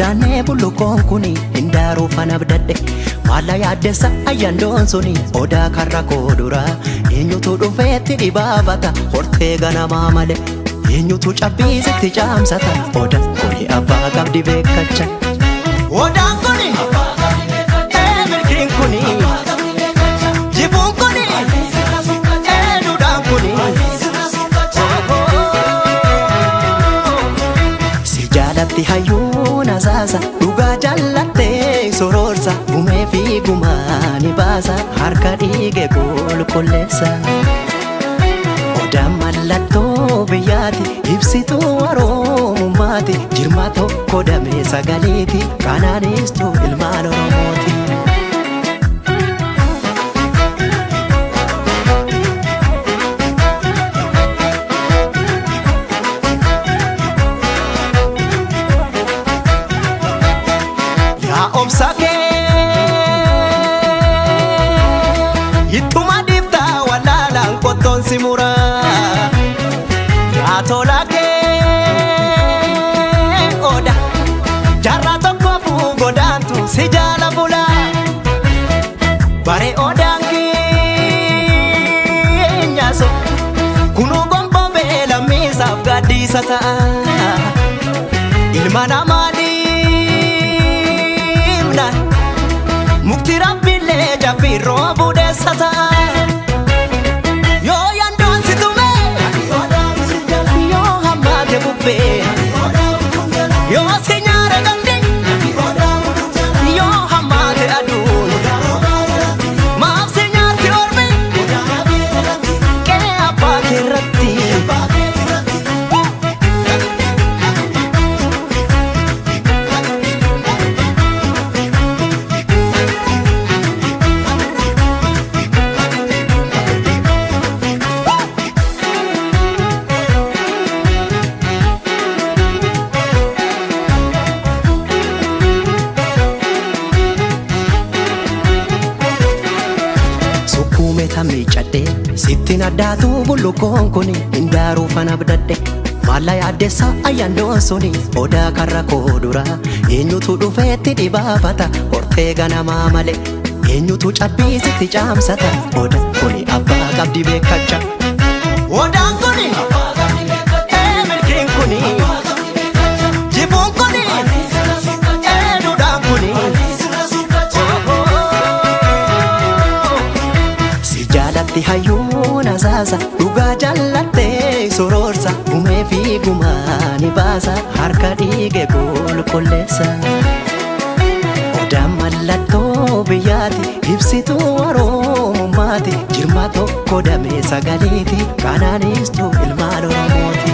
Sodaannee bullukoon kuni hin daaruufan abdadhe. Maalla yaaddessa ayyandoon suni odaa karra koo dura. Eenyutu dhufeetti dhibaafata hortee ganamaa malee. Eenyutu cabbiisitti caamsata odaan kuni abbaa qabdi beekacha. Odaan kuni milkiin kuni jibuun kuni duudhaan kuni. Si jaalatti hayyuun asaasa dhugaa jaallattee sororsa gumee fi gumaa ni baasa harka dhiige qulqulleessa. Odaan mallattoo biyyaati ibsituu oromummaati jirma tokko damee sagaleeti kanaanistuu ilmaan oromooti. Yaa obsa kee ittuma dhiiftaa wallaalaan qottoon si muraa. Yaa tola kee oda jaarraa tokko godaantu si jaala bulaa. Bare odaan keenya so kunuu gonfoo lammiisaaf gaaddiisa ta'a. Ilma namaa dhiibnaan mukti rabbiillee jabbii roobuu deessa ta'a. Yoo yandoon si tume yoo hammaate bubbee yoo si nyaara gandi yoo hammaate aduun maaf si nyaatti ormi qe'ee abbaa keerratti. Sukkuume miicadhee sittiin addaatu bullukoon kuni hin daaruufan abdadhe. Maalla yaaddessa ayyandoon suni odaa karra koo dura. Eenyutu dhufeetti dhibaafata hortee ganamaa malee. Eenyutu cabbiisitti caamsata odaan kuni abbaa qabdi beekacha. Odaan kuni milkiin kuni jibuun kuni duudhaan kuni. Si jaalatti hayyuun asaasa dhugaa jaallattee sororsa gumee fi gumaa ni baasa harka dhiige qulqulleessa. Odaan mallattoo biyyaati ibsituu oromummaati jirma tokko damee sagaleeti kanaanistuu ilmaan oromooti.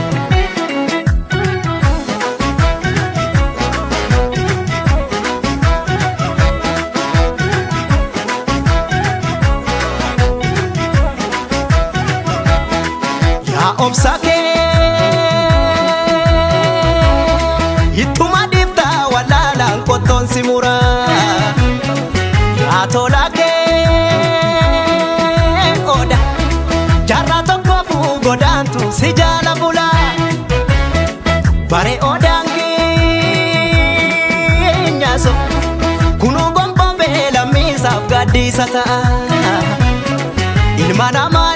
Yaa obsa kee ittuma dhiiftaa wallaalaan qottoon si muraa. Yaa tola kee oda jaarraa tokko godaantu si jaala bulaa. Bare odaan keenya so kunuu gonfoo lammiisaaf gaaddiisa ta'a. Ilma namaa